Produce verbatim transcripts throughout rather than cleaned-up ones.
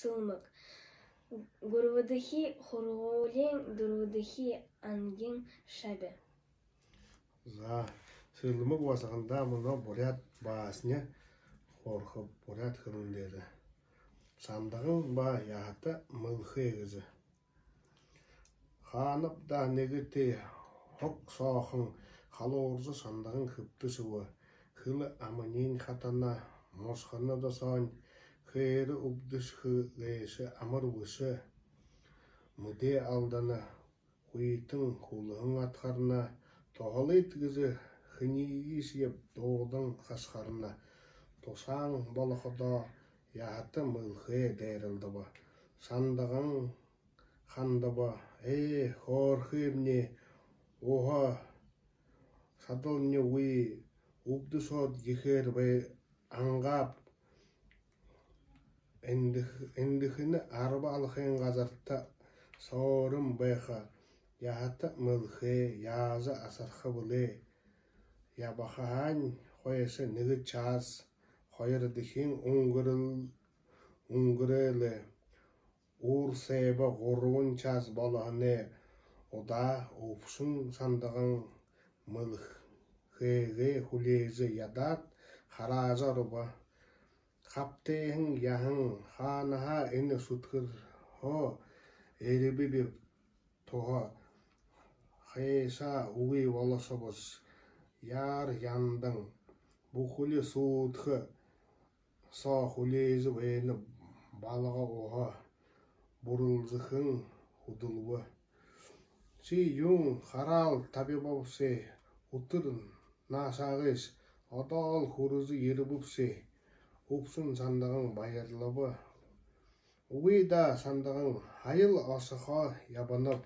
Сэлмэг. Гурбадахи һургуулиин дүрбэдэхи ангиин шаби. За, Сэлмэг басаганда мүнөө буряад басня хөөрэхэб буряад хэлэн дээрэ. Сандаган ба яһата мэлхэй гэжэ. Хаанабдаа нэгэтэ һог сооһон халууржа, Сандаган хэбтэшэбэ. Хэлэ аманиинь хатана, мушхана досоонь хээрэ үбдэшэхэ гээшэ амар бэшэ. Мэдээ алдана, хүйтэн хүлһэн адхарна, туһалыт гэжэ хэнииешье дуудан хашхарна. Тушаан болоходоо яһата мэлхэй дайралдаба. Сандаган хандаба: «Ээ, хөөрхэймни, уһа садалньгүй, үбдэшөөд ехээр бай, ангааб». Эндэх-, эндэхинь арба алхын газарта сөөрэм байха. Яһата мэлхэй яажа асарха бэлэй? Ябахаһаань хойшо нэгэ час, хоёрдохинь үнгэрэл-, үнгэрээ лэ. Уур сайба гурбан час болоһоной удаа үбшэн Сандаган мэлхэйгээ хүлеэжэ ядаад, хараажа оробо. Хабтайһан яһан: «Хаанаһаа энэ шүдхэрһөө эрибэбиб туһа, хайшаа үгы болошобош, яар яндан, бүхэли сүүдхэ соо хүлеэжэ байна, балга уһа», — бүрэлдэһэн хүдэлбэ. «Ши юун хараал табибабши, үтэр наашаагыш, одоол хүрэжэ ерэбэбши». Үбшэн Сандаган баярлаба. «Үгы даа, Сандаган, һаял ошохо ябанаб.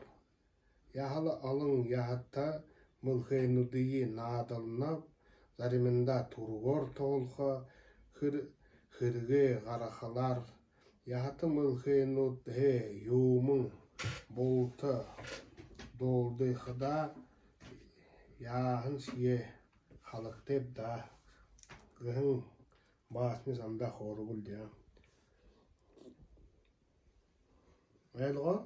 Яһала олон яһата мэлхэйнүүдые наадалнаб, заримандаа түргөөр туһалха хэр-, хэрэгэй гарахалаар. Яһата мэлхэйнүүдһээ юумэн булта дуулдыхадаа, яаһаншье халагтайб даа», — гэһэн басня зандаа хөөрэбэл даа. Ойлгоо?